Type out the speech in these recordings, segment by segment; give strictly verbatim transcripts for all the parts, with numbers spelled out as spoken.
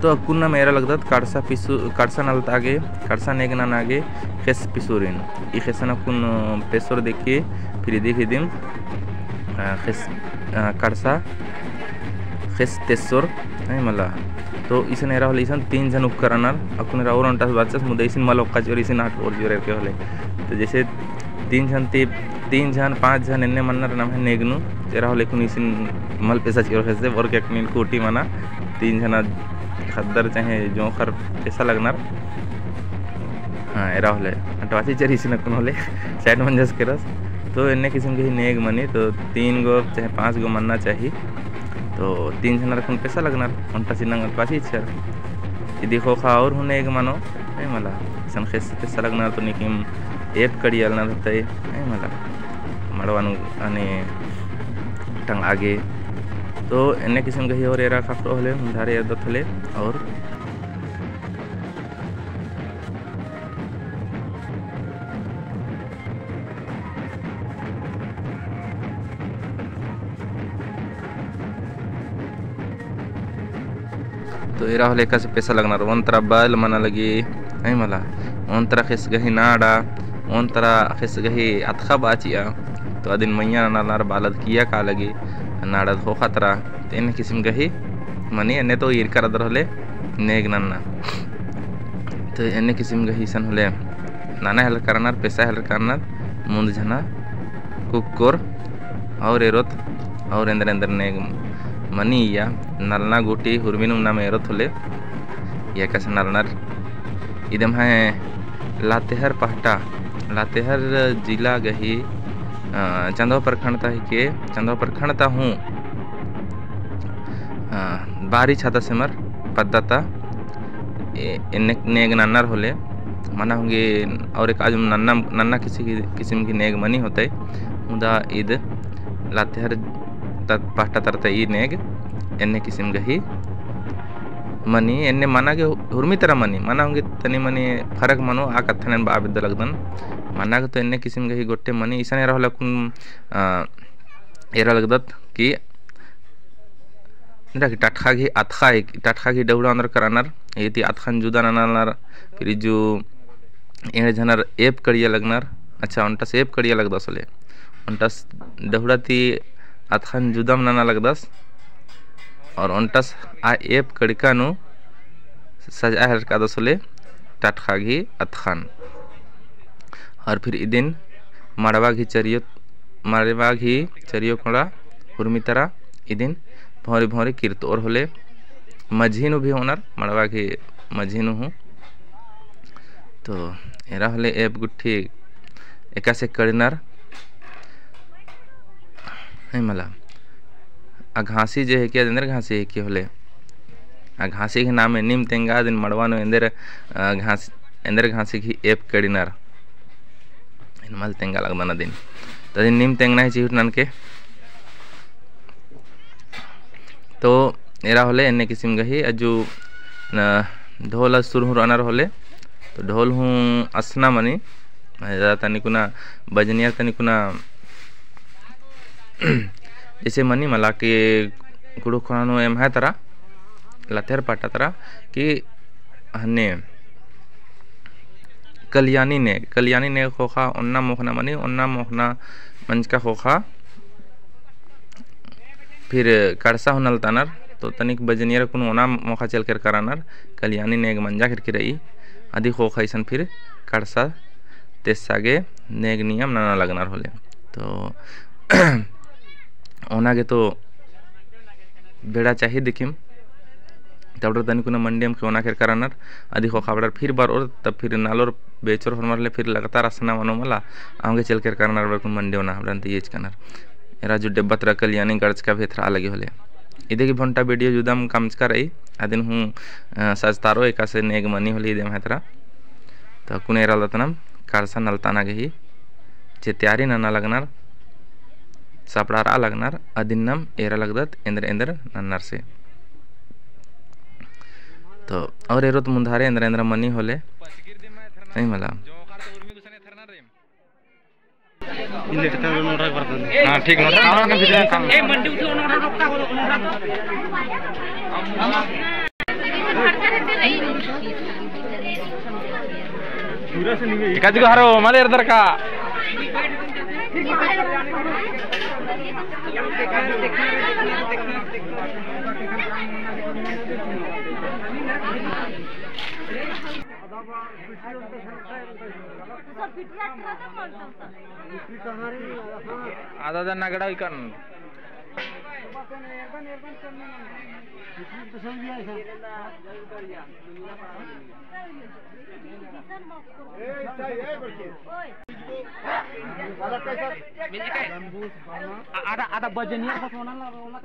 तो अक्कुन नाम एरा लगदत कड़सा पिसु-, कड़सा नलता गे, कड़सा नेग नना गे ख़ेस पिसुरिन। ई ख़ेसन अक्कुन पेसोर देखिए, फिर इदी ख़ेदिम, अ, ख़ेस, अ, कड़सा ख़ेस तेसोर, है मला। तो इसन एरा होले इसन तीन झन उक्कर रअनर, अक्कुन एरा और ओन्टस बाचस, मुदा इसन मल ओक्का चिओर, इसन आठ और चिओर एरके होले। तो जैसे तीन झन ती, तीन झन, पाँच झन एन्ने मन्नर नम्है नेग नू, एरा होले अक्कुन इसन मल पेसा चिओर ख़ेसे, बरके अक्कुन इन्ना कोटी मना, तीन झन ख़द्दर चाहे जोंख़र पेसा लगनर। हाँ, एरा होले। अटवासी चरी इसन अक्कुन होले, side मंजस केरस। तो एन्ने किसिम गही नेग मनी, तो तीन गो चाहे पाँच गो मन्ना चाही। तो तीन झनर अक्कुन पेसा लगनर, ओन्टा सिन्नंग अटवासी चर। इदी ख़ोख़ा और हूँ नेग मनो, है मला। इसन ख़ेस पेसा लगनर तो नीकिम एप कड़िया लगनर होतई, है मला। मड़वा नू अने टंगा गे। तो एन्ने किसिम गही और एरा ख़क्खरो होले, मुन्धारे एरदत होले और तो एरा होले एकासे पेसा लगनर, ओन तरा बैल मना लगी, है मला, ओन तरा ख़ेस गही नाड़ा, ओन तरा ख़ेस गही अतख़ा बाचिया, तो अदिन मइय्याँ नना लगनर बालद किया का लगी, नाड़द ख़ोख़ा तरा, तो एन्ने किसिम गही मनी, एन्ने तो ईरका रअदर होले नेग नन्ना। तो एन्ने किसिम गही इसन होले नना हेलरका रअनर, पेसा हेलरका रअनर, मुन्द झना कुक्कोर और एरोत और एन्देर एन्देर नेग मनी इया नलना गूटी हुरमी नू नाम एरोत होले इया एकासे नलनर। इदम है लातेहार पहटा, लातेहार जिला गही, अ, चंदवा प्रखंड ता हिके, चंदवा प्रखंड ता हूँ, अ, बारी छाता सेमर पद्दा ता ए-, एन्ने नेग नन्नर होले, मना होंगे और एक आजुम नन्ना, नन्ना किसी की, किसिम की नेग मनी होतई, मुदा ईद लातेहार त-, पहटा तरता ई नेग एन्ने किसिम गही मनी, एन्ने मना गे हु-, हुरमी तरा मनी, मना होंगे तनी मनी फरक मनो, आ कत्थन एन बआ बेद्दा लगदन, मना गे तो एन्ने किसिम गही गोट्टे मनी, इसन एरा होले अक्कुन, अ, एरा लगदत कि निरा कि टटख़ा गही अतख़ा ही, टटख़ा गही डहुड़ा ओन्दरका रअनर, इदी ती अतख़न जुदा नना लगनर, फिर इजु एंड़ झनर एप कड़िया लगनर, अच्छा, ओन्टस एप कड़िया लगदस होले, ओन्टस डहुड़ा ती अतख़न जुदम नना लगदस, और ओन्टस आ एप कड़िका नू सजआ हेलरकादस होले टटख़ा गही अतख़न। और फिर इदिन मड़वा गही चरियो, मड़वा गही चरियो कोड़ा हुरमी तरा इदिन भौंरी भौंरी किरतओर होले। मझी नू भी ओनर, मड़वा गही मझी नू हूँ। तो एरा होले एप गुट्ठी एकासे कड़नर है मला। आ घासी जे हेके, एन्देर घासी हेके होले। आ घासी गही नामे नीम तेंगा, अदिन मड़वा नू एन्देर, अ, घास, एन्देर घासी गही एप कड़नर। एन मल तेंगा लगदन अदिन। तो अदिन नीम तेंगना ही चिहुट ननके। तो एरा होले एन्ने किसिम गही अजु न ढोल सुरहुर अनर होले। तो ढोल हूँ असना मनी, तनी कुना बजनिया तनी कुना जैसे मनी मला कि कुँड़ुख़ ख़ोख़ा नू एम्है तरा, लातेहार पहटा तरा कि हन्ने कलियानी नेग, कलियानी नेग ख़ोख़ा ओन्ना मोख़ना मनी, ओन्ना मोख़ना मंजका ख़ोख़ा फिर कड़सा हूँ नलतानर, तो तनिक बजनियर कुन ओना मोख़ा चलकर करानर, कलियानी नेग मंजा केरकी रई, अदी ख़ोख़ा इसन फिर कड़सा तेस्सा गे नेग नियम नना लगनर होले। तो ओना गे तो बेड़ा चाही दिखिम, तबड़र तनी कुना मंडी अमके ओना केरकर रअनर, अदी ख़ोख़ा बड़र फिर बरओर, तब फिर नालोर बेचोर होरमर ले फिर लगातार असना मनो मला, अमके चल केरकर रअनर बड़र कुन मंडी ओना, बड़न तइयेच कनर। एरा जो डेब्बा तरा कलियानी गड़चका भेथरा लगी होले। इदे की भोंटा video जुदम कमचका रई, अदिन हूँ, अ, सजतारो एकासे नेग मनी होले इदे महतरा। तो कुन एरा लतनम कड़सा नलताना गही जे तैयारी नना लगनर, सपड़ारआ लगनर, अदिन नम एरा लगदत एन्देर एन्देर नन्नर से। तो और एरोत मुन्धारे एन्देर एन्देर मनी होले, नहीं मला। हाँ, ठीक, नोट। ए, मंडी उठो, नोट, नोट, नोट। एका जुग हरो, मले एरदर का। आधा आधा नगड़ा इकन। आधा, आधा बजनिया बस होना ना, होना।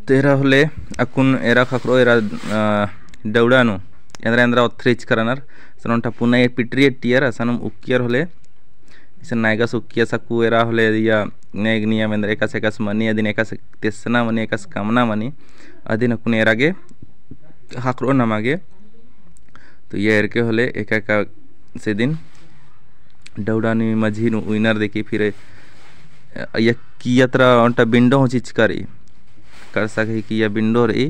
तो एरा होले अक्कुन एरा ख़क्खरओ एरा, अ, डौड़ा नू एन्द्रा एन्द्रा ओथ्रिच करनर। सनोन्टा पुना ए पिटरिय टियर, असनुम उक्कियर होले। इसन नायगस उक्कियस अक्कु एरा होले इया नेग नियम एन्द्रा एकासे एकासे मनी, अदिन एकासे तेसना मनी, एकासे कमना मनी। अदिन अक्कुन एरा गे ख़क्खरओ नमा गे। तो इया एरके होले एका एकासे दिन डौड़ा नू मझी नू उइनर देखी फिर अइय्या किय्या तरा ओन्टा बिंडो हूँ चिचका रई। कड़सा गही किय्या बिंडो रई।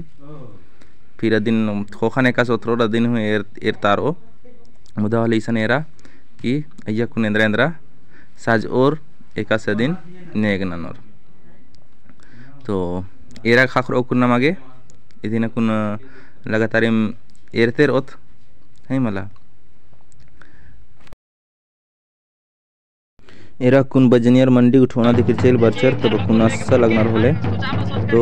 फिर अदिन ख़ोख़न एकासे ओथरओ अदिन हूँ एर, एरतारओ। मुदा होले इसन एरा कि अइय्या अक्कुन एन्द्रा एन्द्रा साजओर एकासे अदिन नेग ननोर। तो एरा ख़क्खरओ अक्कुन नमा गे, इदिन अक्कुन लगातारिम एरते रओत, है मला। एरा अक्कुन बजनियर मंडी गुट्ठी ओना दिकिर चइल बरचर, तब अक्कुन अस्सा लगनर होले। तो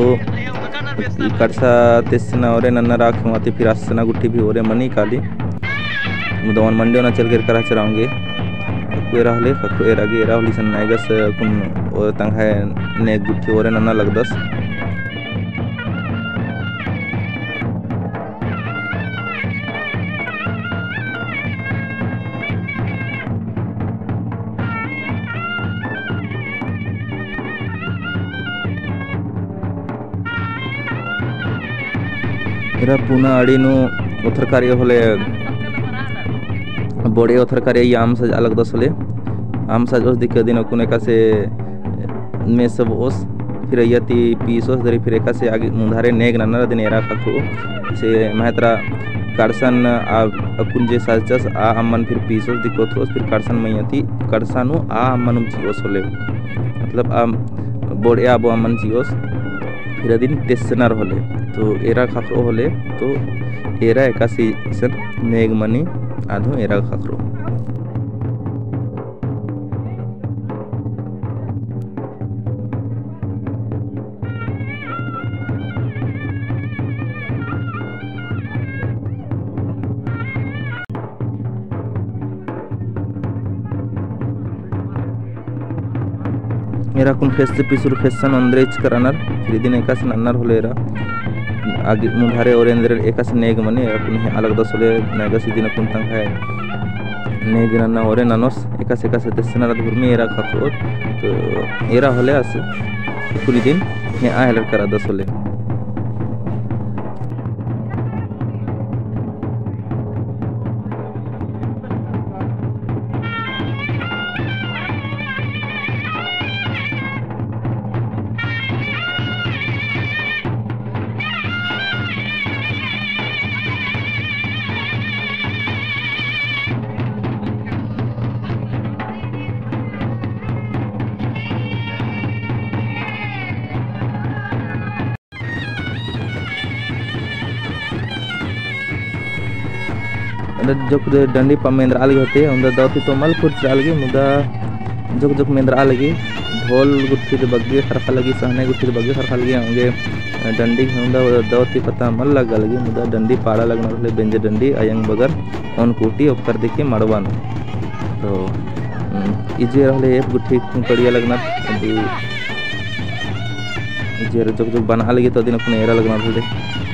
ई कड़सा तेसना ओरे नन्ना राख माते फिर अस्सना गुट्ठी भी ओरे मनी काली। मुदा ओन मंडी ओना चल केरकर चराओंगे। अक्कु एरा होले, अक्कु एरा गे एरा होले इसन नायगस अक्कुन ओरे तंग्है नेग गुट्ठी ओरे नन्ना लगदस। एरा पुना आड़ी नू ओथरकारी होले बोड़े ओथरकारी आम सजआ लगदस होले। आम सजओस दिके अदिन अक्कुन एकासे मेसबओस, फिर अइय्या ती पीसओस दरी फिर एकासे आगे मुन्धारे नेग ननर अदिन एरा ख़क्खरओ। इसे महतरा कड़सन आ अक्कुन जे सजचस आ अम्मन फिर पीसओस दिके ओथरओस फिर कड़सन मइय्याँ ती कड़सा नू आ अम्मन उम चिओस होले। मतलब आ बोड़े आबो अम्मन चिओस। फिर अदिन तेसनर होले, तो एरा ख़क्खरओ होले, तो एरा एकासे इसन नेग मनी आद हूँ एरा ख़क्खरओ। एरा अक्कुन ख़ेस्स पिसुर ख़ेस्सन ओन्द्रेच करनर, फिर इदिन एकासे नन्नर होले एरा। आगे मुन्धारे ओरे एन्द्रे एकासे नेग मनी, एरा अक्कुन हे अलग दस होले, नायगस इदिन अक्कुन तंग्है नेग नन्ना ओरे ननोस, एकासे एकासे तेसनर अद हुरमी एरा ख़क्खरओत, तो एरा होले आस, अक्कुन इदिन हे आ हेलर करा दस होले। अदर जोक डंडी पा मेंदरआ लगी होते, उन्दा दौती तो मल कुर्चरआ लगी, मुदा जोक जोक मेंदरआ लगी, ढोल गुट्ठी दे बग्गे खरखा लगी, सहने गुट्ठी दे बग्गे खरखा लगी, औंगे डंडी उन्दा दौती पता मल लग्गा लगी, मुदा डंडी पाड़ा लगनर होले बेंजे डंडी, अयंग बगर ओन कूटी ओक्कर दिके मड़वा नू। तो, हम्म, इजे रहले एप गुट्ठी कुंकड़िया लगनर, अदि इजे जोक जोक बनआ लगी तो अदिन अक्कुन एरा लगनर होले।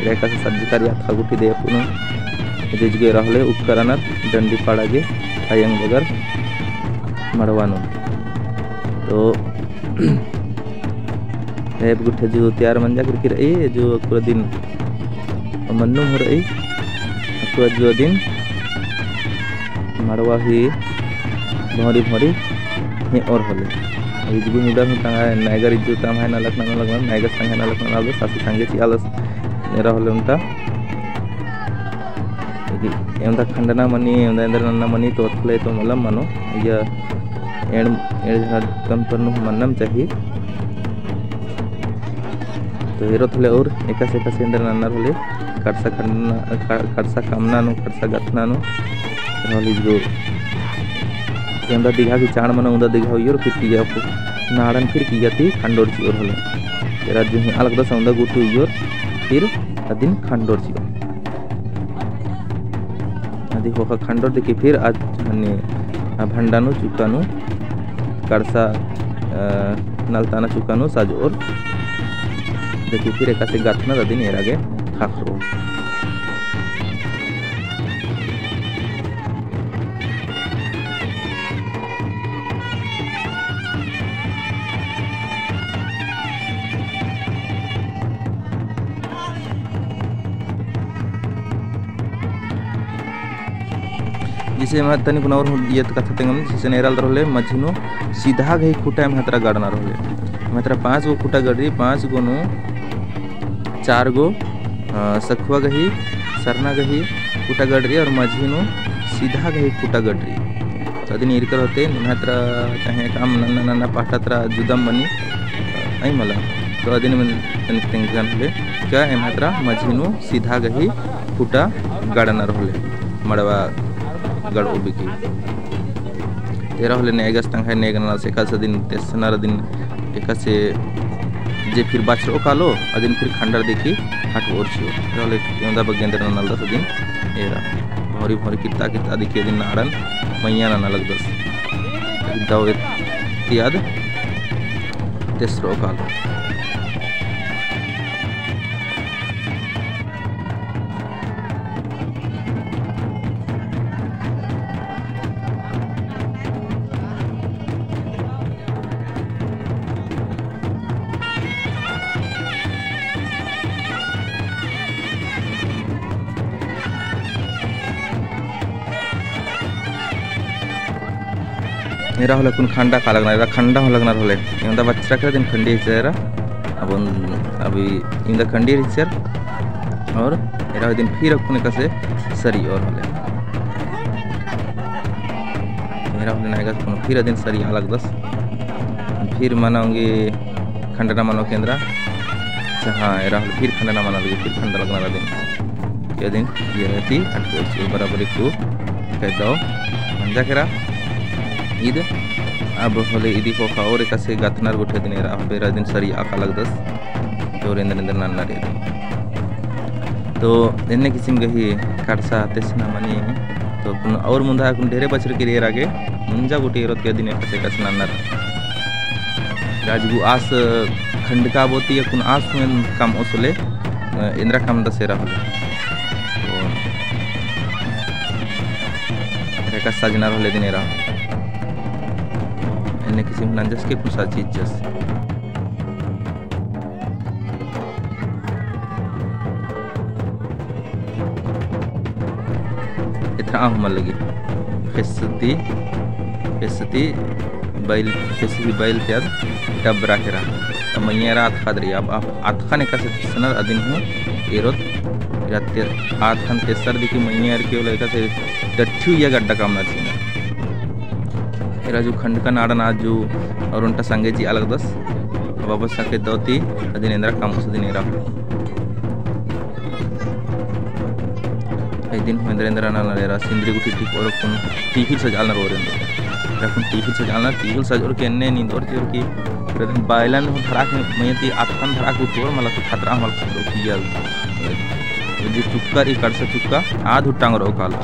एरा एकासे सज्जकारी अतख़ा गुट्ठी दे अक्कुन। इजे इजगे रहले उक्कर अनर डंडी पाड़ा गे अयंग बगर मड़वा नू। तो एप गुट्ठी जो तैयार मंजा करके रई, जो अक्कुर अदिन मन्नुम हूँ रई, अक्कुर जो अदिन मड़वा ही भौंरी भौंरी ही ओर होले। इजगु मुडर हूँ तंग्है नैगर इज्जो तंग्है नलख नना लगनर, नैगस तंग्है नलख नना लगनर, सासी संगे चिआलस एरा होले ओन्टा। इदी एवंदा खंडना मनी, एवंदा एन्दर नन्ना मनी, तो अथले तो मलम मनो, या एंड, एंड झना कम परनु मन्नम चाही। तो एरोत होले और एकासे एकासे एन्दर नन्नर होले, कड़सा खंडना, क-, कड़सा कमना नू, कड़सा गथना नू, होले जो एवंदा दिघा की चाड़ मनो, उन्दा दिघा उइयोर, फिर किइय्या नाड़न फिर किइय्या ती खंडोर चिओर होले। एरा जो ही अलग दस उन्दा गुट्ठी उइयोर, फिर अदिन खंडोर चिओर। अदी ख़ोख़ा खंडोर देखी फिर आज हन्ने आ भंडा नू चुका नू कड़सा, अ, नलताना चुका नू सजओर। देखी फिर एकासे गथना अदिन एरा गे ख़क्खरो। जैसे एम्है तनी कुना और हूँ इय्या ती कत्था तेंगोन, जैसे एरा लगदर होले मझी नू सीधा गही खूँटा एम्है तरा गड़नर होले। एम्है तरा पाँच गो खूँटा गड़री, पाँच गो नू चार गो, अ, सखुआ गही, सरना गही खूँटा गड़री और मझी नू सीधा गही खूँटा गड़री। तो अदिन ईरकर होले, एम्है तरा चाहे एकअम नन्ना नन्ना पहटा तरा जुदम मनी, अ, अई मला। तो अदिन मल तनी तेंगन होले, का एम्है तरा मझी नू सीधा गही खूँटा गड़नर होले, मड़वा गड़ओ बिकी। एरा होले नेगस तंग्है नेग नना से एकासे अदिन तेसनर अदिन एकासे जे फिर बछरओ कालो, अदिन फिर खंडर देखी हटओर चिओ। एरा होले एवंदा बग्गे एन्दर नना लगदस अदिन एरा। भौंरी भौंरी कित्ता कित्ता देखी अदिन नाड़न मइय्याँ नना लगदस। दव एत्ती आद तेसरओ कालो। एरा होले कुन खंडा का लगनर, एरा खंडा हूँ लगनर होले। एवंदा बछरा केरा अदिन खंडी हिस्सा एरा। अब उन, अभी इवंदा खंडी हिस्सा और एरा अदिन फिर अक्कुन एकासे सरिओर होले। एरा होले नेगस कुन फिर अदिन सरिआ लगदस। फिर मना ओंगी खंडना मनो केंद्रा। अच्छा, हाँ, एरा होले फिर खंडना मना लगी, फिर खंडा लगनर अदिन। के अदिन, ये रहती, अटकोर से बराबर एक को, कह दो, मंजा केरा। ईद, अब होले इदी ख़ोख़ा और एकासे गथनर गुट्ठी अदिन एरा, अब एरा अदिन सरिआ का लगदस। तो एरा एन्दर एन्दर नन्नर अदिन। तो एन्ने किसिम गही कड़सा तेसना मनी, तो कुन और मुन्धा कुन ढेरे बछर केरी एरा गे, मुंजा गुट्ठी एरोत के अदिन एकासे एकासे नन्नर। राजगु आस खंडका बोती या कुन आस में काम ओसले, अ, एन्दरा काम दस एरा होले। तो एका सजनर होले अदिन एरा। एन्ने किसिम नंजस के कुन सा चीज जस। एथरा आहु मल लगी। ख़ेस्स ती, ख़ेस्स ती बैल, ख़ेस्स ही बैल ती आद डबरा केरा। तो मइय्याँ एरा अतख़ा दरी, अब, अब अतख़न एकासे तेसनर अदिन हूँ एरोत, एरा ते-, अतख़न तेसर दिकी मइय्याँ एरा के होले एकासे डट्ठी उइया गड्डा कामनर चिअनर। एरा जो खंडका नाड़न आजु और ओन्टा संगे चिआ लगदस। अब वापस आके दव ती अदिन एन्दरा काम ओस अदिन एरा। इदिन हूँ एन्दरा एन्दरा ननर एरा सिंदरी गुट्ठी ठीक और कुन टीहिल सजालनर और एन्दरा। एरा कुन टीहिल सजालनर, टीहिल सजओर के एन्ने नींदओर चिओर की। बायलन हूँ धड़ाक मइय्याँ ती अतख़न धड़ाक उठोर मला तो खतरा मला खतरा किया। जे चुक्का रई कड़सा चुक्का आद हूँ टांगरओ कालो।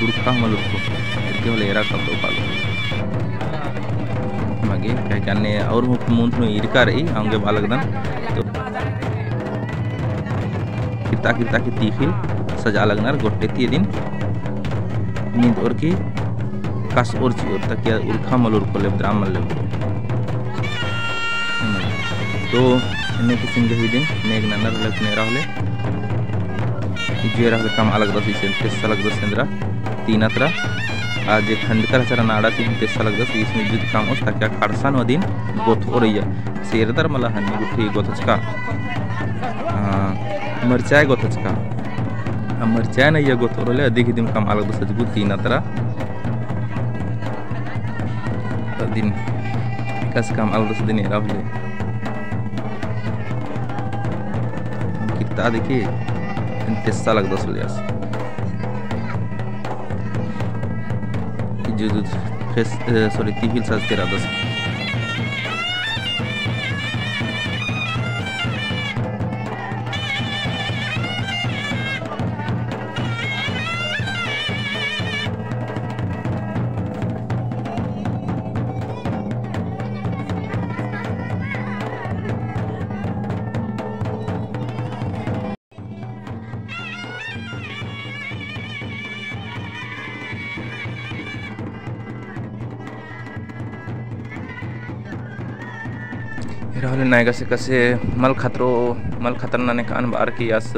उरखा मल उरखो, एरके होले एरा कालो कालो। मगे, कहे के अन्ने और हूँ मुन्ध नू ईरका रई, औंगे बआ लगदन। तो किरता किरता की तीखिल सजआ लगनर गोट्टे ती अदिन। नींदओर की कसओर चिओर ताकि उरखा मल उरखो लेबद्रा मल लेबद्रा। तो एन्ने किसिम गही अदिन नेग नन्नर होले, नेरा होले। इज्जु एरा होले कमआ लगदस, इसे तेस्सा लगदस एन्दरा तीना तरा। आ जे खंडकर चरा नाड़ा ती हूँ तेस्सा लगदस, इसमें जुद काम ओस ताकि आ कड़सा नू अदिन गोथोर'आ। सेरदर मला हनी गुट्ठी गोथचका। आ, मरचाय गोथचका। आ, मरचाय नू अइय्या गोथोर'आ ले अदिक दिम काम आलगदस अजगु तीना तरा। अदिन कस काम आलगदस अदिन एरा होले। कित्ता देखी, एन तेस्सा लगदस होले आस। जुद, जुद, फेस, अ, sorry, तिफिल साज तेरादस। एरा होले नैगस एकासे मल खतरो, मल खतरना ने कान बअर की आस,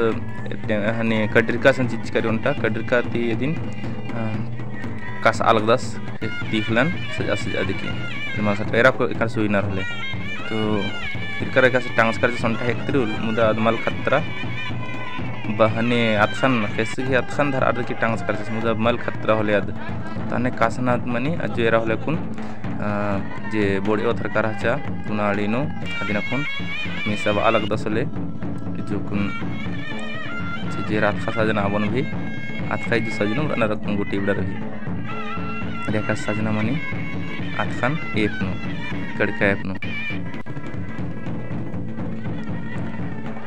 हने कड्रिका सन चिच्चका रई ओन्टा, कड्रिका ती अदिन, अ, कस आलगदस, तिखलन सजा सजा दिकी। एरा को एकर सुइनर होले। तो फिर कर एकासे टांगस कर सोंटा हेकतरी मुदा अद मल खतरा। बहने अतखन, कैसे ही अतखन धर'अर की टांगस कर मुदा मल खतरा होले अद। तने कासना मनी अजु एरा होले कुन, अ, जे बोड़े ओथर कर हचा, कुना आड़ी नू, अदिन अक्कुन, मी सब अलग दस होले, जो कुन, जे, जे रात खा साजना आबोन भी, अतखा इजु सजनू रअनर अक्कुन गुट्ठी बड़ा रही। रेखा सजना मनी अतखन एप नू, कड़का एप नू।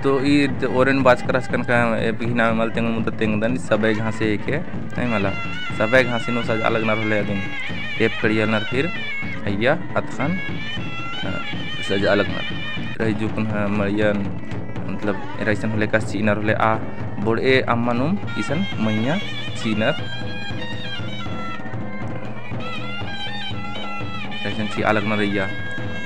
तो ई ओरेन बाचकर असकन का एप ही नाम मल तेंग मुदा तेंगदन, ई सबै घासे एके, नहीं मला। सबै घासे नू सजा लगनर होले अदिन। एप कड़िया लगनर फिर अइय्या अतखन, अ, सजा लगनर। रही जुकुन, अ, मइय्याँ, मतलब, रईसन होले कस चिअनर होले आ बोड़े अम्मा नुम इसन मइय्याँ चिअनर। रईसन चिआ लगनर अइय्या।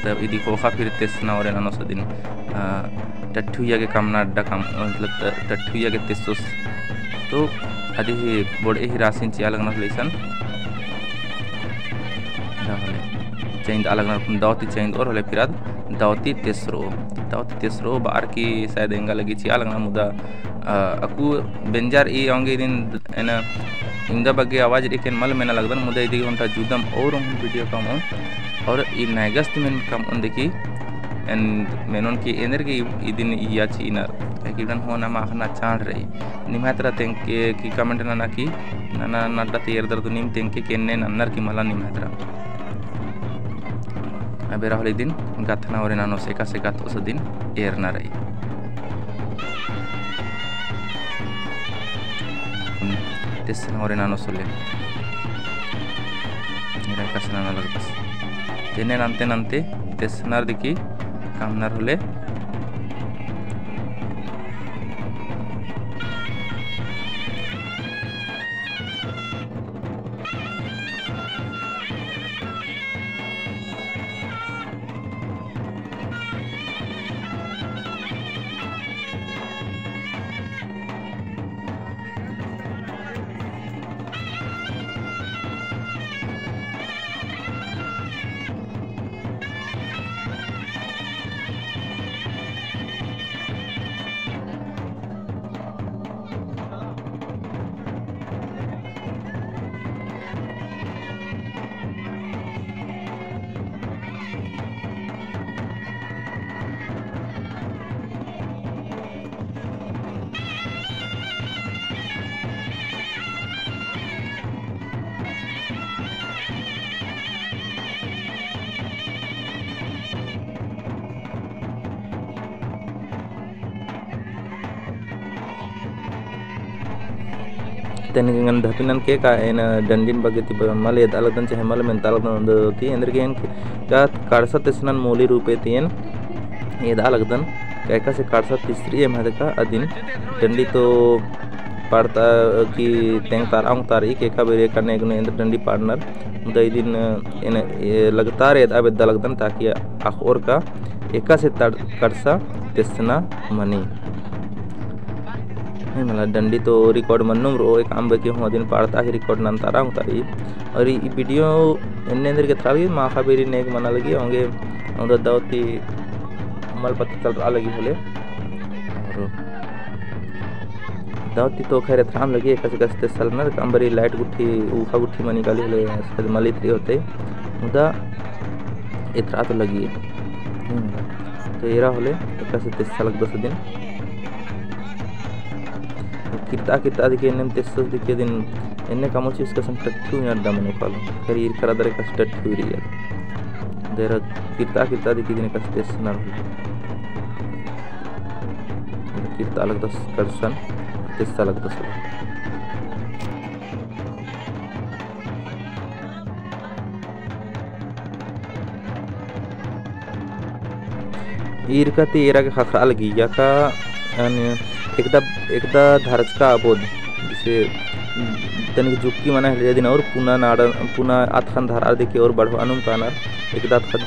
तब इदी ख़ोख़ा फिर तेसना ओरे ननोस अदिन, अ, टट्ठुइया गे कमना अड्डा कम, मतलब, ट-, टट्ठुइया गे तेसोस। तो अदी ही बोड़े ही रासिन चिआ लगनर होले इसन। एरा होले चैंदआ लगनर, दौ ती चैंदओर होले फिर आद दौ ती तेसरओ। दौ ती तेसरओ बअर की शायद एंगा लगी चिआ लगनर मुदा, अ, अक्कु बेंजार ई औंगे दिन एन इवंदा बग्गे आवाज रई एन मल मेना लगदन, मुदा इदी ओन्टा जुदम और हूँ video कमओन, और ई नैगस ती मेन कमओन देखी, एन मेनोन की एन्देरगे इदिन इय्या चिअनर, काहे कि इबड़न हूँ नमा अख़ना चाड़ रई। निम्है तरा तेंगके की comment नना की, नना नड्डा ती एरदर तो नीम तेंगके की एन्ने नन्नर की मला निम्है तरा। अब एरा होले इदिन गथना ओरे ननोस एकासे गथोस अदिन एरना रई। तेसना ओरे ननोस होले। एरा एकासे नना लगदस। तेने नन्ते नन्ते तेसनर दिकी कमनर होले। तेन गंगन धपिनन के का एन डंडिन बग्गे ती ब-, मल एदआ लगदन चाहे मल मेनतआ लगदन ओन्द ती एन्देरगे एन का कड़सा तेसनन मोली रूपे ती एन एदआ लगदन। का एकासे कड़सा तिसरी एम हदका अदिन डंडी तो पाड़ता की तेंगतार औंगतार ई के का बेरे का नेगनो एन्देर डंडी पाड़नर। मुदा इदिन एन ए लगातार एदआ बेद्दा लगदन ताकि अख़ओर का एकासे तड़-, कड़सा तेसना मनी। नहीं मला डंडी तो record मन्नुम रओ, एकअम बके हूँ अदिन पाड़ता ही record नन्तारा हूँ तारी। और ई, ई video एन्ने एन्देर गे एथरा लगी, माखा बेरी नेग मना लगी, औंगे, औंगे दव ती मल पता चलरआ लगी होले। और दव ती तो खैर एथराम लगी, एकासे एकासे तेस्सा लगनर, एकअम बारी light गुट्ठी, उखा गुट्ठी मनी काली होले, शायद मल इतरी होते, मुदा एथरा तो लगी। हम्म, तो एरा होले, एकासे तेस्सा लगदस अदिन। किर्ता किर्ता दिके एन्नेम तेस्सस दिके अदिन, एन्ने कमो चीज कसन टट्ठी उइयार दमन उकालो। खैर ईर खरा दरे एकासे टट्ठी उइरिया। देरा किर्ता किर्ता दिके अदिन एकासे तेस्सनर होले। किर्ता लगदस कड़सन, तेस्सा लगदस। ईरका ती एरा गे ख़क्खरआ लगी, याका, अन, एकदा, एकदा धरचका आबोद, जैसे, तनिक जुक्की मना हेले अदिन और पुना नाड़ा, पुना अतख़न धरआ दिके और बढ़वानुम कानर, एकदा अतख़ा,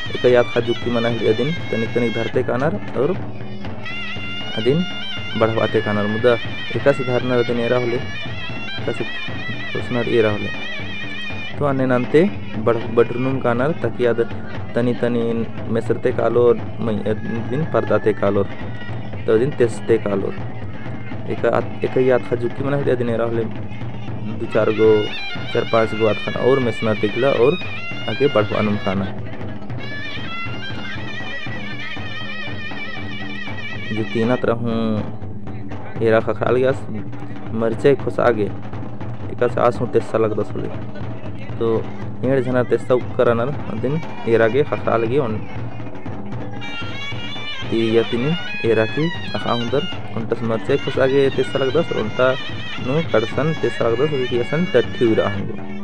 एकदा अतख़ा जुक्की मना हेले अदिन, तनिक, तनिक धरते कानर और अदिन बढ़वाते कानर, मुदा एकासे धरनर अदिन एरा होले, एकासे खोसनर एरा होले। तो अन्ने नन्ते बढ़-, बढ़रनुम कानर, ताकि आद तनी तनी मेसरते कालोर, मइय्याँ दिन परदाते कालोर, तो दिन तेसते कालोर। एका अत-, एकई अतख़ा जुक्की मना हेले अदिन एरा होले दू चार गो, चार पाँच गो अतख़न और मेसनर तिगला और आगे बढ़वानुम कानर। जो तीना तरा हूँ एरा ख़क्खरआ लगी आस मरचई खोसआ गे, एकासे आस हूँ तेस्सा लगदस होले। तो एंड़ झनर तेस्सा उक्कर रअनर, अदिन एरा गे ख़क्खरआ लगी ओन। ती या तिनी एरा की अख़आ ओंगदर, ओन्टस मरचई खोसआ गे तेस्सा लगदस, ओन्टा नू कड़सन तेस्सा लगदस, कि असन टट्ठी उइरआ ओंगो।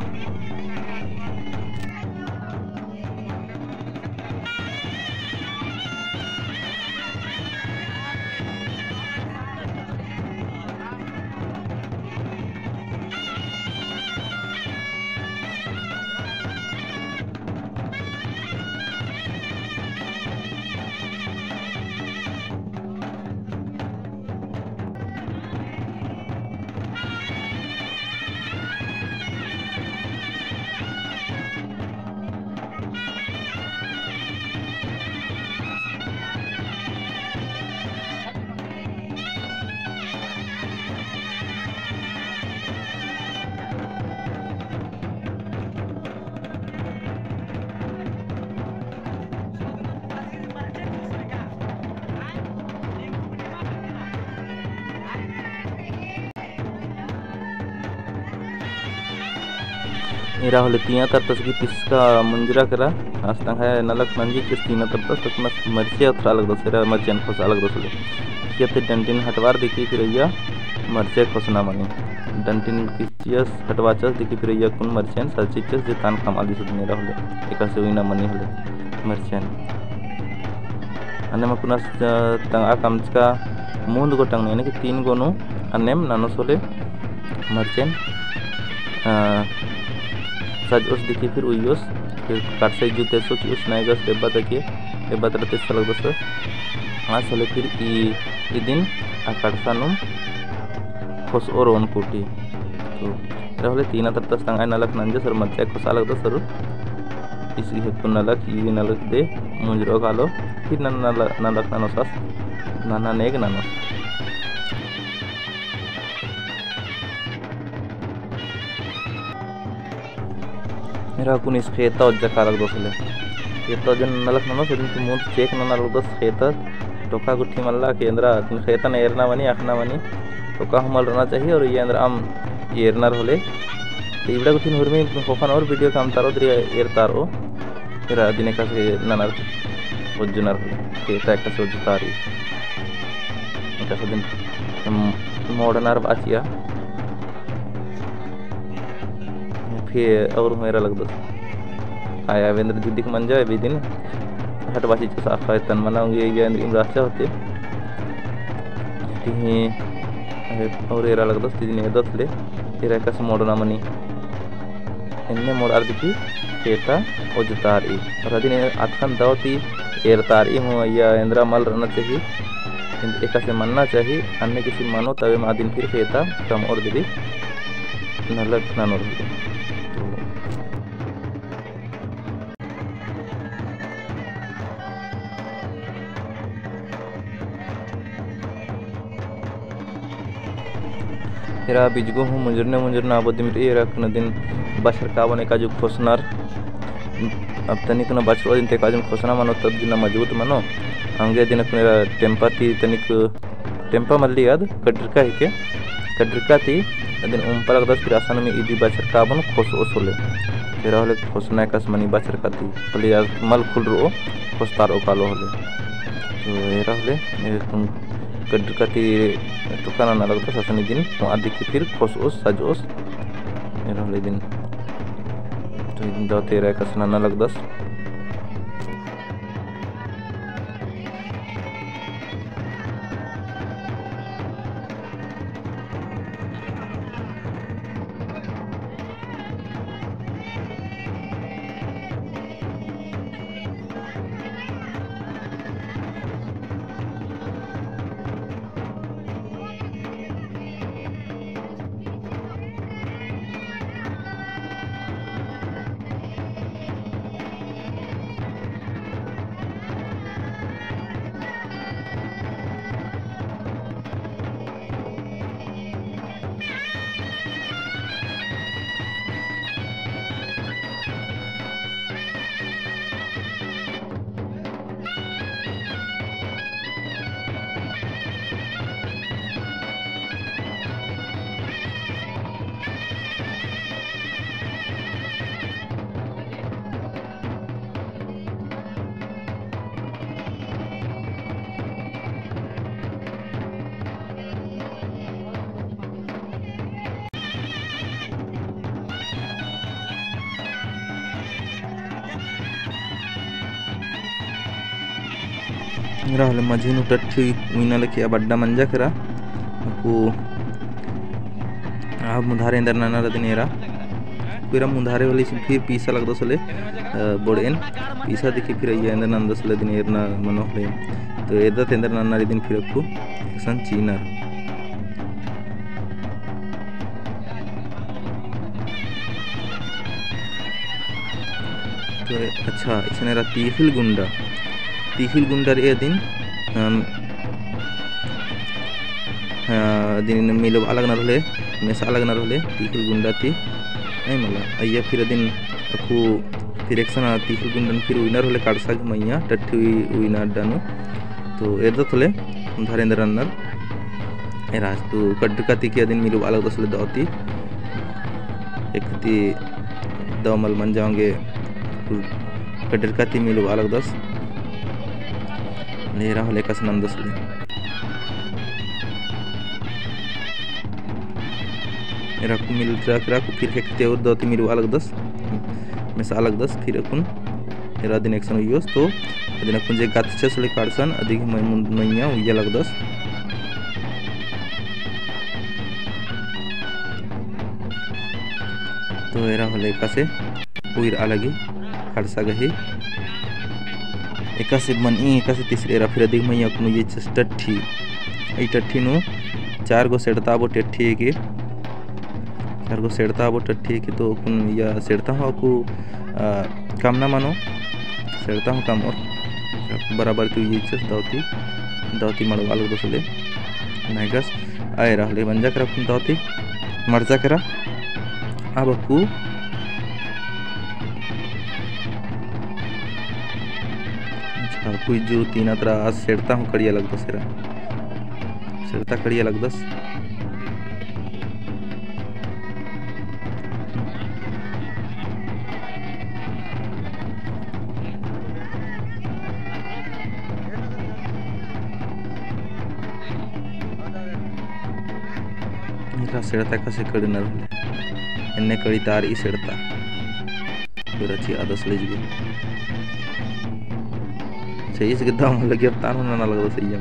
एरा होले तियाँ तरतस की पिसका मुंजरा केरा, आस तंग्है नलख नंजी चिस तियाँ तरतस, तकनस मरचे अथरा लगदस, एरा मरचेन खोसा लगदस होले। किया ते डंटिन हटवार दिकी फिर अइय्या मरचे खोसना मनी। डंटिन किसियस हटवाचस दिकी फिर अइय्या कुन मरचेन सरचिचस जे तान कमाली सदन एरा होले। एकासे उइना मनी होले मरचेन। अन्नेम अक्कुनस, अ, तंगआ कमचका मुन्द गो टंगनी, यानी कि तीन गो नू अन्नेम ननोस होले मरचेन, अ, सजओस दिकी फिर उइयोस, फिर कड़सई जू तेसो चिओस नैगस डेब्बा तके, डेब्बा तरा तेस्सा लगदस। आस होले फिर ई, इदिन आ कड़सा नुम खोसओर ओन कूटी। तो एरा होले तीना तरतस तंगआ नलख नंजस और मरचा खोसा लगदस और इसकी हेतु नलख, ई नलख दे मुंजरो कालो, फिर नन नल-, नलख ननोस आस, नना नेग ननोस। एरा अक्कुन इस खेता ओज्जा कालक दोसले। खेता ओज्जा नलख ननोस, इदिन ती मुन्द check नना लगदस खेता, टोका गुट्ठी मल्ला कि एन्दरा, खेता ने एरना मनी, अखना मनी, टोका हूँ मल रहना चाहिए और ये एन्दरा अम एरनर होले। तो इबड़ा गुट्ठिन हुरमी खोखन और video काम तारो, दरी एरतारो। फिर अदिन एकासे ननर ओज्जनर होले। खेता एकासे ओज्जतारी। एकासे दिन, अम, मोड़नर बाचिया। फिर और हूँ एरा लगदस। आया वेंद्र दीदीक मंजा, एबे दिन हटवा चिच्चस आखा तन मना उंगे या एन्द्रिम रहचा होते। तिही और एरा लगदस, तिदिन एदत ले, एरा एकासे मोड़ना मनी। एन्ने मोड़ार दिकी खेता ओज्जतारई। और अदिन अतखन दव ती एरतारई हूँ, या एन्द्रा मल रहना चाहिए। एकासे मन्ना चाही, अन्ने किसिम मनो तबे मा अदिन फिर खेता कमओर दिरी नलख ननोर होले। एरा बिजगो हूँ मुंजरने मुंजरने आबो दिम रई, एरा कुना दिन बछरकाबन एकाजू खोसनर। अब तनिक ना बछरो दिन ते एकाजू खोसना मनो, तब दिन मजबूत मनो। अंगे दिन कुना एरा टेम्पा ती तनिक टेम्पा मल्ली आद, कड्रिका हिके, कड्रिका ती अदिन उम्पा लगदस, फिर असन में इदी बछरकाबन खोसओस होले। एरा होले खोसना एकासे मनी बछरका ती, होले यार मल खुल रओ, खोसतारओ कालो होले। तो एरा होले, ए, तुम कड्रिका ती टोका नना लगदस, असन इदिन अदी की फिर खोसओस, सजओस। एरा होले इदिन, तो इदिन दव ती एरा एकासे नना लगदस। एरा होले मझी नू टट्ठी उइना लेके अब अड्डा मंजा केरा। अक्कु आ मुधारे एन्देर ननर अदिन एरा। अक्कु एरा मुधारे होले फिर पीसा लगदस होले, अ, बोड़ेन। पीसा देखी फिर अइय्या एन्देर नन्दस होले अदिन एरना मनो होले। तो एरदत एन्देर ननर इदिन फिर अक्कु एकसन चीनर। तो अच्छा, इसन एरा तीखिल गुंडा, तीखिल गुंडा रई अदिन, अम, हाँ, अदिन मिलबआ लगनर होले, मेसआ लगनर होले, तीखिल गुंडा ती, अई मला, अइय्या फिर अदिन अक्कु फिर एकसन तीखिल गुंडन फिर उइनर होले काड़सा गही मइय्याँ, टट्ठी उइ-, उइना अड्डा नू, तो एरदत होले, उधार एन्देर ननर, एरा तो कड्रिका ती की अदिन मिलबआ लगदस होले दव ती, एकती दव मल मंजा औंगे कड्रिका ती मिलबआ लगदस। एरा होले एकासे नन्दस होले। एरा अक्कु मिलरआ केरा, अक्कु फिर एकती और दव ती मिलबआ लगदस, मेसआ लगदस, फिर अक्कुन एरा अदिन एकसन उइयोस, तो अदिन अक्कुन जे गतचस होले काड़सन, अदी गही मइय्याँ उइया लगदस। तो एरा होले एकासे उइरआ लगी काड़सा गही। एकासे मनी, एकासे तीसरे एरा फिर अदी गही मइय्याँ अक्कुन उइयचस टट्ठी। ई टट्ठी नू चार गो सेड़ता आबो टट्ठी के। चार गो सेड़ता आबो टट्ठी के तो अक्कुन इय्या सेड़ता हूँ अक्कु, अ, कमना मनो। सेड़ता हूँ कमओर। बराबर ती उइयचस दव ती, दव ती मड़बआ लगदस होले। नैगस, आ एरा होले मंजा केरा अक्कुन दव ती, मड़चा केरा। अब अक्कु, अच्छा, कुइजू तीना तरा आ सेड़ता हूँ कड़िया लगदस एरा। सेड़ता कड़िया लगदस। एरा सेड़ता एकासे कड़नर होले। एन्ने कड़ितार ई सेड़ता। पूरा चिआदस ले जिगे। अच्छा, ईस गे दव मल लगी, अब तान हूँ नना लगदस इय्या।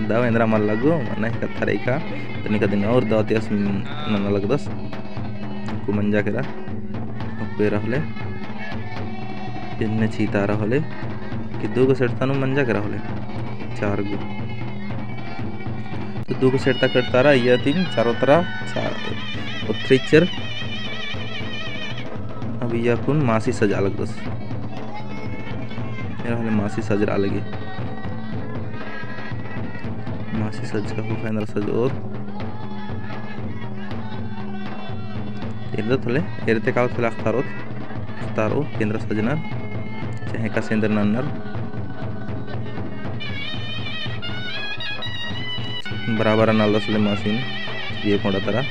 दव एन्दरा मल लगो, मना ही कत्था रई का, तनिका दिन और दव ती आस नना लगदस। अक्कु मंजा केरा, अक्कु एरा होले, एन्ने चीतारा होले, कि दू गो सेड़ता नू मंजा केरा होले। चार गो। तो दू गो सेड़ता कटतारा, इया तीन चारों तरह चार, ओथ्री चर। अब इया कुन मासी सजा लगदस। एरा होले मासी सजरआ लगी। मासी सजका हो, एन्दरा सजओर। एरदत होले, एरते काल होले अख़तारओत, अख़तारओ, एन्दरा सजनर, चाहे एकासे एन्दरा नन्नर। बराबर अनालदस होले मासिन, ये कोड़ा तरा।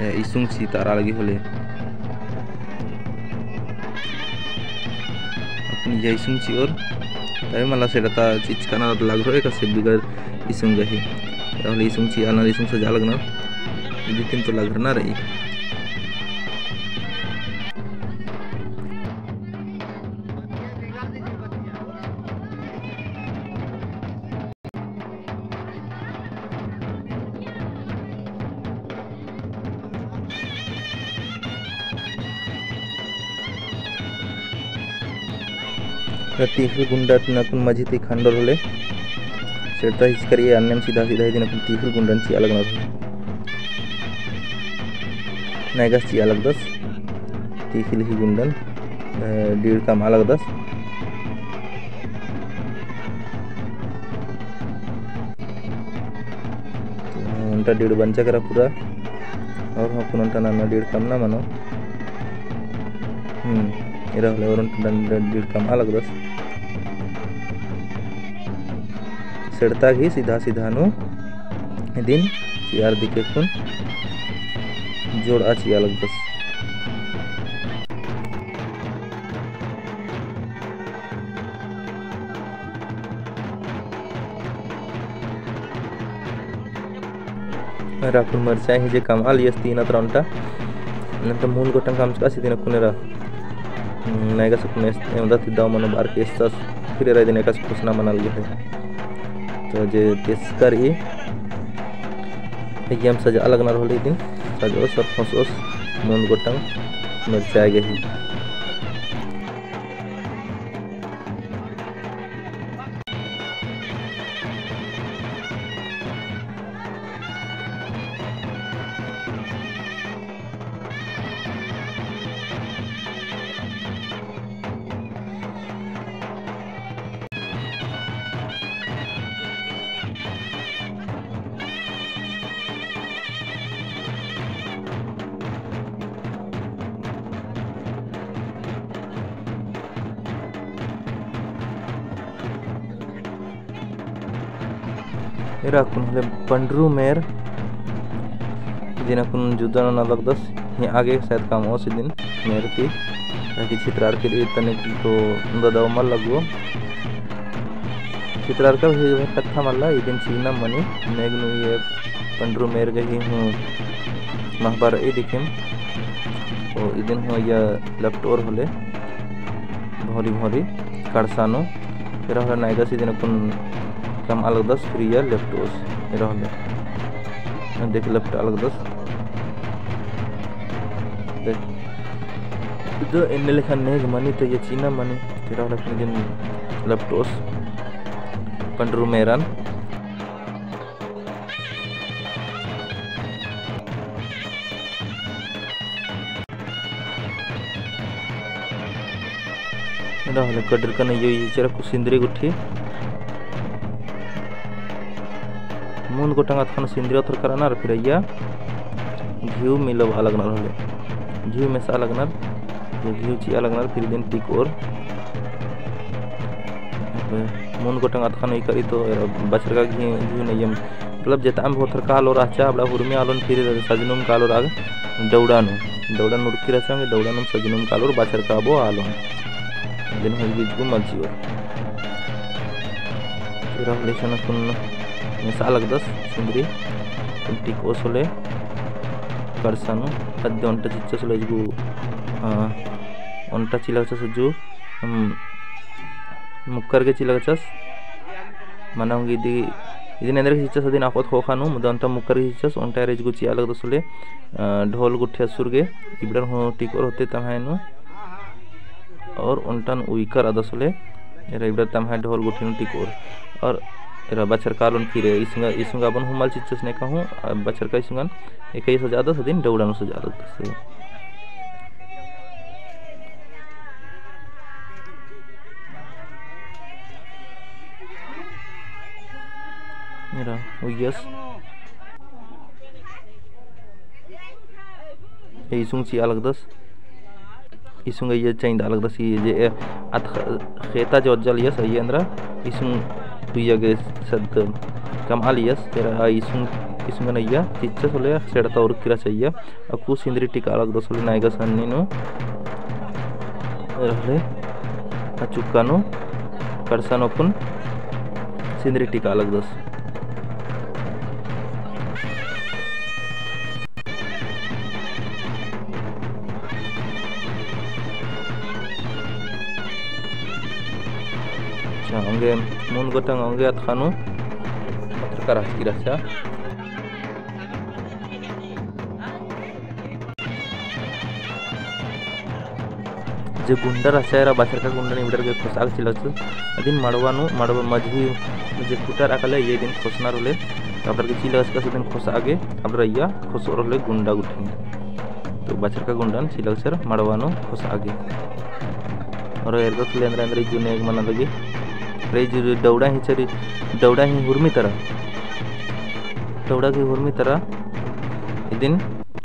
ए, इसुंग चितारआ लगी होले। अपनी जैसुम चिओर, तबे मला सेड़ता चिचका ना लग रहो, एकासे बिगर इसुम गही। राहुल इसुम चिआ ना, इसुम सजा लगना। इदी तीन तो लग रना रही। तीखिल गुंडा ती अक्कुन मझी ती खंडोर होले। सेड़ता हिचकरी अन्नेम सीधा सीधा इदिन अक्कुन तीखिल गुंडन चिआ लगना होले। नैगस चिआ लगदस। तीखिल ही गुंडन, अ, डीड़ कमआ लगदस। तो ओन्टा डीड़ बंचा केरा पूरा। और हाँ, अक्कुन ओन्टा नन्ना डीड़ कमना मनो। हम्म, एरा होले और ओन्टा डन-, डन-, डीड़ कमआ लगदस। सेड़ता गही सीधा सीधा नू इदिन चिआर दिके अक्कुन जोड़आ चिआ लगदस। अरा अक्कुन मरचाई ही जे कमआ लियस तीन अतरा ओन्टा। नन्ता मूंद गोटंग कमचकास इदिन अक्कुन एरा। हम्म, नैगस अक्कुन एस-, एवंदा तिद्दा मनो बार के एसस, फिर एरा इदिन एकासे खुसना मना लगी है। तो जे तेसकर ई, अइय्यम सजआ लगनर होले इदिन, सजओस और खोसओस मूंद गोटंग मरचाई गही। एरा अक्कुन होले पंडरू मेर, इदिन अक्कुन जुदा नना लगदस, ही आगे शायद कमओस इदिन मेर ती, ताकि छितरारकी रई तनिक तो ददव मल लगो। छितरारका भी कत्था मल्ला, इदिन चिअना मनी, नेग नू ये पंडरू मेर गही हूँ महबा रई दिखिम। तो इदिन हूँ या लपटओर होले, भौरी भौरी कड़सा नू, एरा होले नैगस इदिन अक्कुन कमआ लगदस, फिर या लपटओस, एरा होले। देख लपटआ लगदस। देख। इदो एन्ने लेखा नेग मनी तो ये चिअना मनी, एरा होले अक्कुन इदिन लपटओस, पंडरू मेरन। एरा होले कड़रकन अइयो ई चेरा अक्कु सिंदरी गुट्ठी। मूंद गोटंग अतखन सिंदरी ओथरकर रअनर, फिर अइया घिउ मिलबआ लगनर होले। घिउ मेसआ लगनर, ये घिउ चिआ लगनर, फिर इदिन टिकओर। मूंद गोटंग अतखन उइकर रई तो एरा बछरका घिउ, घिउ नइयम। मतलब जेताम भी ओथरका आलोर रहचा, अबड़ा हुरमी आलोन फिर सजनुम कालोर आगे डौड़ा नू। डौड़ा नू उड़की रहचा, डौड़ा नू सजनुम कालोर बछरका बो आलोन। दिन होई बीच को मलचिओर। फिर हम लेसन अक्कुन मेसआ लगदस सिंदरी। अक्कुन टिकओस होले कड़सा नू। अद्दे ओन्टा चिच्चस होले इजगु, आ, ओन्टा चिआ लगचस जो, हम्म, मुक्कर गे चिआ लगचस। मना ओंगी इदी, इदिन एन्देर गे चिच्चस अदिन आकोत ख़ोख़ा नू, मुदा ओन्टा मुक्कर गे चिच्चस, ओन्टा एरा इजगु चिआ लगदस होले, अ, ढोल गुट्ठी असुर गे, इबड़न हूँ टिकओर होते तम्है नू। और ओन्टन उइकर अदस होले, एरा इबड़ा तम्है ढोल गुट्ठी नू टिकोर। और एरा बछरका लोन फिरे, इसुंगा, इसुंगा अपन हूँ मल चिच्चस नेका हूँ, आ बछरका इसुंगन एकई सजादस, अदिन डौड़ा नू सजादस। एरा उइयस। ए इसुंग चिआ लगदस। इसुंग अइया चैंदा लगदस, ई जे ए अत ख-, खेता जे ओज्जा लियस अइया एन्दरा इसुंग उइया गे सद कमआ लियस, तेरा आ इसुंग, इसुंगन अइया चिच्चस होले सेड़ता उरकिरा चाहिए। अक्कु सिंदरी टिका लगदस होले नायगस अन्नी नू रहले आ चुक्का नू कड़सा नू अक्कुन सिंदरी टिका लगदस। अच्छा, औंगे मुन्द गोटंग औंगे अतख़ा नू पत्रकार हचकी रहचा। जे गुंडा रहचा एरा बछरका गुंडन इबड़र गे खोसआ गे चिलस, अदिन मड़वा नू, मड़वा मझी जे कुटर अकले, ये दिन खोसनर होले, अबड़र गे चिलस कस दिन खोसआ गे, अबड़र अइया खोसोर होले गुंडा गुट्ठिन। तो बछरका गुंडन चिलस एरा मड़वा नू खोसआ गे। और एरदस होले एन्दरा एन्दरा इज्जु नेग मना लगी। रे इज्जु डौड़ा ही चरी, डौड़ा ही हुरमी तरा। डौड़ा की हुरमी तरा। इदिन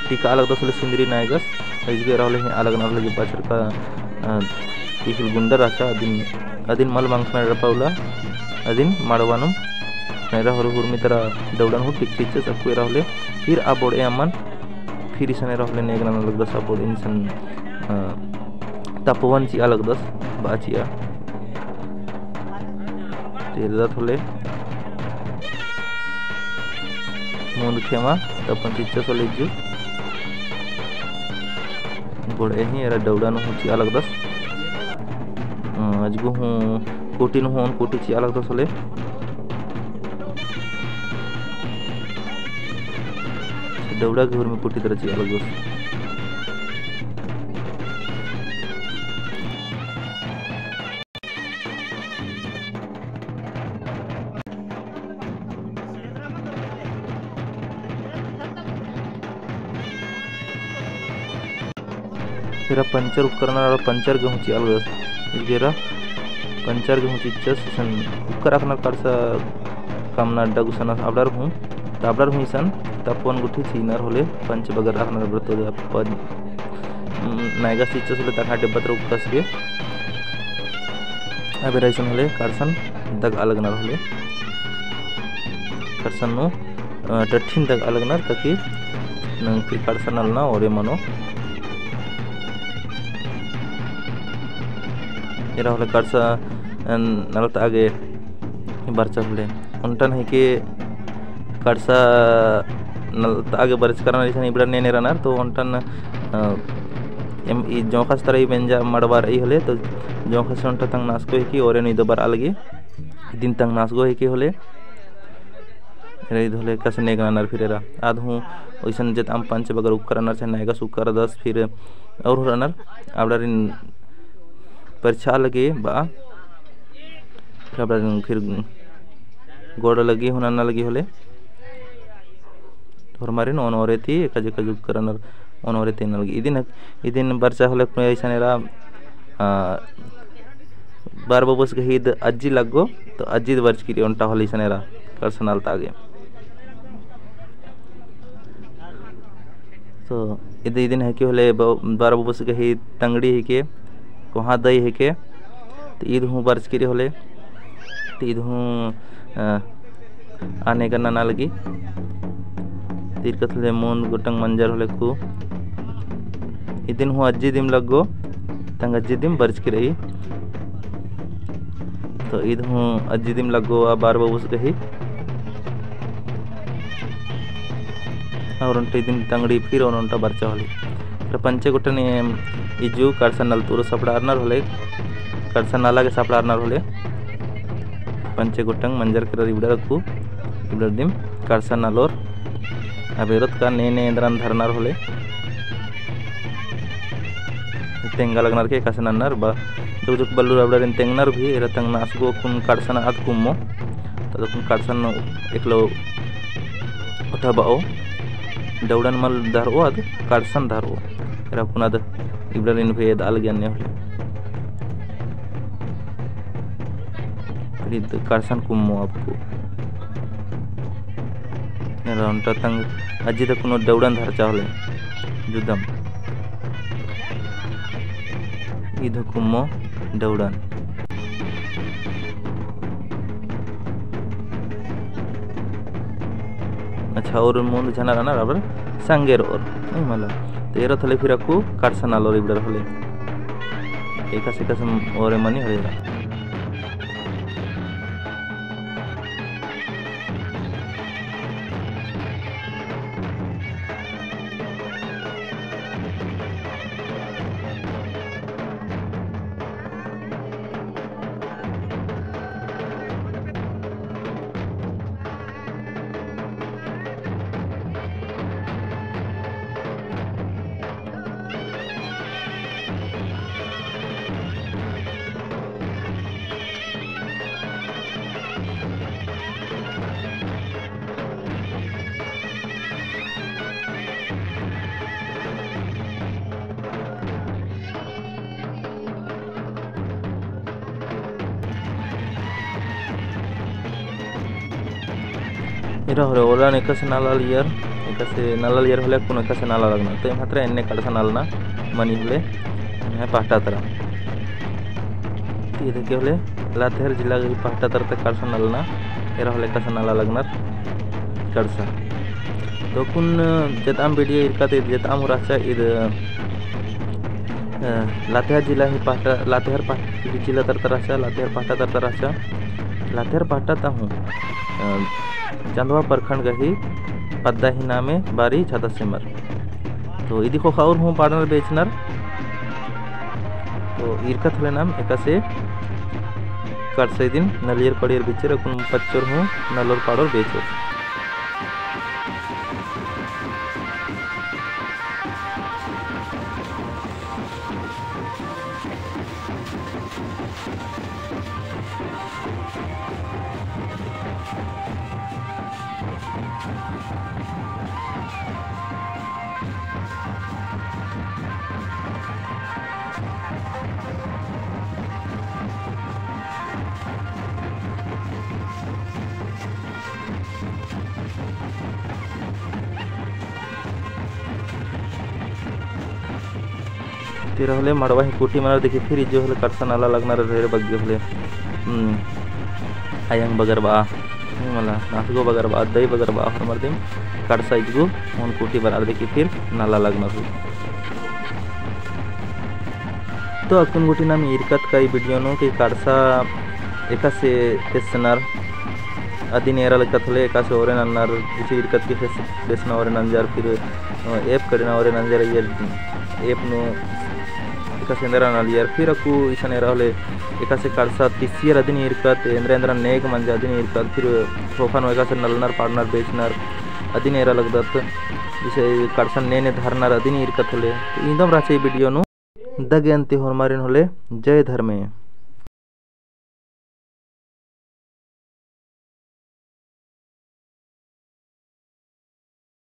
टिका लगदस होले सिंदरी नायगस, अइजगे एरा होले ही अलग ना होले जे बछरका, अ, इखिल गुंडा रहचा, अदिन, अदिन मल मंखना एरा पाउला, अदिन मड़वा नू एरा होले हुरमी तरा डौड़न हूँ टिक चिच्चस अक्कु एरा होले, फिर आ बोड़े अमन, फिर इसन एरा होले नेग नना लगदस आ बोड़े इसन, अ, तपवन चिआ लगदस, बआ चिआ। एरदत होले मुन्द खेमा, तपन चिच्चस होले इज्जु। बोड़े ही एरा डौड़ा नू हूँ चिआ लगदस। अ, अजगु हूँ कोटी नू हूँ कोटी चिआ लगदस होले। डौड़ा गे हुरमी कोटी तरा चिआ लगदस। एरा पंचर उक्कर नना, एरा पंचर गे हूँ चिआ लगदस। एरा पंचर गे हूँ चिच्चस, इसन उक्कर अख़नर कड़सा कमना अड्डा गुसन अबड़र हूँ, त अबड़र हूँ इसन तपवन गुट्ठी चिअनर होले, पंच बगर अख़नर बरतो दे अपन। नायगस चिच्चस होले तखा डेब्बा तरा उक्कस गे। अब एरा इसन होले कड़सन दगआ लगनर होले। कड़सन नू, अ, टट्ठिन दगआ लगनर ताकि नंग फिर कड़सन नलना ओरे मनो। एरा होले कड़सा, अ, नलता आगे बरचा होले। ओन्टन है कि कड़सा नलता आगे बरचका रअनर इसन इबड़ा नेने रअनर, तो ओन्टन, अ, एम, ई जोंख़स तरा ई बेंजा मड़वा रई होले, तो जोंख़स ओन्टा तंग नासगो है कि ओरे नू इदो बरआ लगी, इदिन तंग नासगो है कि होले, एरा इद होले कस नेग ननर फिर एरा। आद हूँ ओइसन जेतअम पंच बगर उक्कर रअनर, चाहे नायगस उक्कर रअदस, फिर और रअनर, अबड़ारिन परिछा लगी बआ। फिर अबड़ारिन फिर गोड़ लगी हूँ नना लगी होले। होरमारिन ओन ओरे ती एका जेका जुग करनर ओन ओरे ती नना लगी। इदिन, इदिन बरचा होले कुने अइसन एरा, आ, बार बबुस गही ईद अज्जी लग्गो, तो अज्जी ईद बरचकी रई ओन्टा होले अइसन एरा कड़सा नलता आगे। तो इद, इदिन है कि होले ब-, बार बबुस गही तंगड़ी है के, कोहाँ दई है के, तो ईद हूँ बरचकी रई होले, तो ईद हूँ, अ, आने का नना लगी। तीर कथले मूंद गोटंग मंजर होले कु। इदिन हूँ अज्जी दिम लग्गो, तंग अज्जी दिम बरचकी रई। तो ईद हूँ अज्जी दिम लग्गो आ बार बबुस गही। और ओन्टा इदिन तंगड़ी फिर और ओन्टा बरचा होले। फिर पंचे गोटन इज्जु कड़सा नलतुर सपड़ारनर होले, कड़सा नला गे सपड़ारनर होले। पंचे गोटंग मंजर केरर इबड़र अक्कु, इबड़र दिम कड़सा नलोर। अब एरोत का ने ने एन्दरन धरनर होले। तेंगा लगनर के एकासे नन्नर बा। जोक जोक बल्लू रबड़ारिन तेंगनर भी, एरा तंगना असगो अक्कुन कड़सन अद कुम्मो। तद अक्कुन कड़सन एकलो ओटा बओ, दौड़न मल धरओ, अद कड़सन धरओ। एरा अक्कुन अद इबड़ारिन भी एद अलग अन्ने होले। फिर ईद कड़सन कुम्मो अक्कु। एरा ओन्टा तंग अज्जी द कुनो दौड़न धरचा होले जुदम। ईद कुम्मो दौड़न। अच्छा, और मुन्द झना रअनर अबर संगेर और, नहीं मला। तो एरा थले फिर अक्कु कड़सन आलोर इबड़र होले। एकासे एकासे ओरे मनी होले एरा। एरा होले ओलन एकासे नाला लियर, एकासे नाला लियर होले अक्कुन एकासे नाला लगना। तो एम हतरा एन्ने कड़सन आलना मनी होले, एन्ने पहटा तरा। तो ईद के होले लातेहार जिला गही पहटा तरा ता कड़सन आलना, एरा होले एकासे नाला लगनर कड़सन। तो अक्कुन जेताम video ईरका ता जेताम रहचा ईद अ, लातेहार जिला ही पहटा, लातेहार पह-, जिला तरता रहचा, लातेहार पहटा तरता रहचा, लातेहार पहटा ता हूँ, अ, चंदवा प्रखंड गही पद्दा ही नामे बारी छाता सेमर। तो इदी ख़ोख़ा और हूँ पाड़नर बेचनर। तो ईरका थले नाम एकासे कड़सा इदिन नलियर पड़ियर बेचर, अक्कुन पच्चोर हूँ नलोर पाड़ोर बेचोर। तेरा होले मड़वा ही कुटी मनर देखी फिर इज्जो होले कड़सा नाला लगनर ढेर बग्गे होले। हम्म, अयंग बगर बा, हम्म, मला नाथगो बगर बा, दई बगर बा, होरमर दिम कड़सा इज्जो ओन कुटी बरर देखी फिर नाला लगनर होले। तो अक्कुन गूटी नाम ईरकत का ई video नू कि कड़सा एकासे तेसनर अदिन एरा लगत होले एकासे ओरे नन्नर, इसे ईरकत के फेस-, बेसना ओरे नंजर, फिर, अ, app कड़ना ओरे नंजर, ये app नू एकासे एन्दरा नलियर, फिर अक्कु इसन एरा होले एकासे कड़सा तिसियर अदिन ईरकत, एन्दरा एन्दरा नेग मंजा अदिन ईरकत, फिर ख़ोख़ा नू एकासे नलनर, पाड़नर, बेचनर, अदिन एरा लगदत, जैसे कड़सन ने ने धरनर अदिन ईरकत होले। तो इन्दम रहचा ई video नू। दगे अन्ती होरमारिन होले, जय धर्मे।